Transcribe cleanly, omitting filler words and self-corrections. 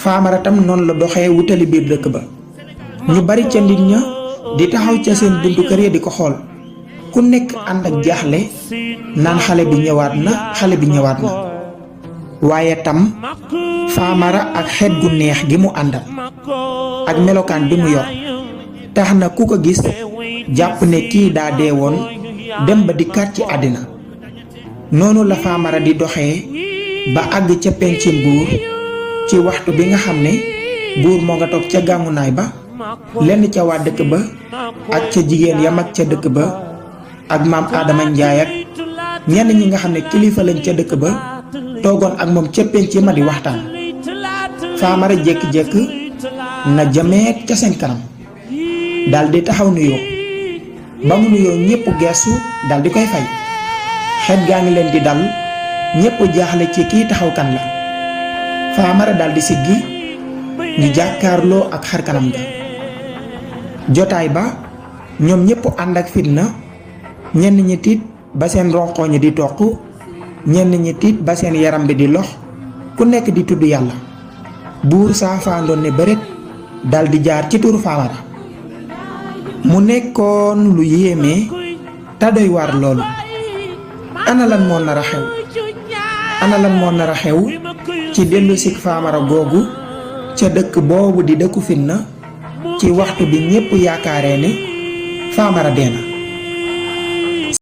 Famara tam noonu la doxee wutali biir dëkk ba ñu bari ca nit ña di taxaw ca seen buntu kër ya di ko xool ku nekk ànd ak jaaxle naan xale bi ñëwaat na waaye tam Famara ak xeet gu neex gi mu àndal ak melokaan bi mu yor tax na ku ko gis jàpp ne kii daa dee woon dem ba dikkaat ci àddina noonu la Famara di doxee ba àgg ca pencim buur ci waxtu bi nga xam ne buur moo nga toog ca gàmmunaay ba lenn ca waa dëkk ba ak ca jigéen ya mag ca dëkk ba ak maam Adama Njaay ak ñenn ñi nga xam ne kilifa lañ ca dëkk ba toogoon ak moom ca penc ma di waxtaan Famara jékki-jékki na jameet ca seen kanam daldi taxaw nuyoo ba mu nuyoo ñépp geesu daldi koy fay xet gaa ngi leen di dal ñépp jaaxle ci kii taxaw kan la Famara daldi siggi ñu jàkkaarloo ak xar kanam ga jotaay ba ñoom ñépp ànd ak fitna ñenn ñi tiit ba seen ronqooñ di toq ñenn ñi tiit ba seen yaram bi di lox ku nekk di tudd yàlla buur saafaandoon ne bëret daldi jaar ci turu Famara mu nekkoon lu yéeme te doy waar loolu ana lan moo nar a xew ci dellusik Famara googu ca dëkk boobu di dëkku fitna ci waxtu bi ñépp yaakaaree ne Famara dee na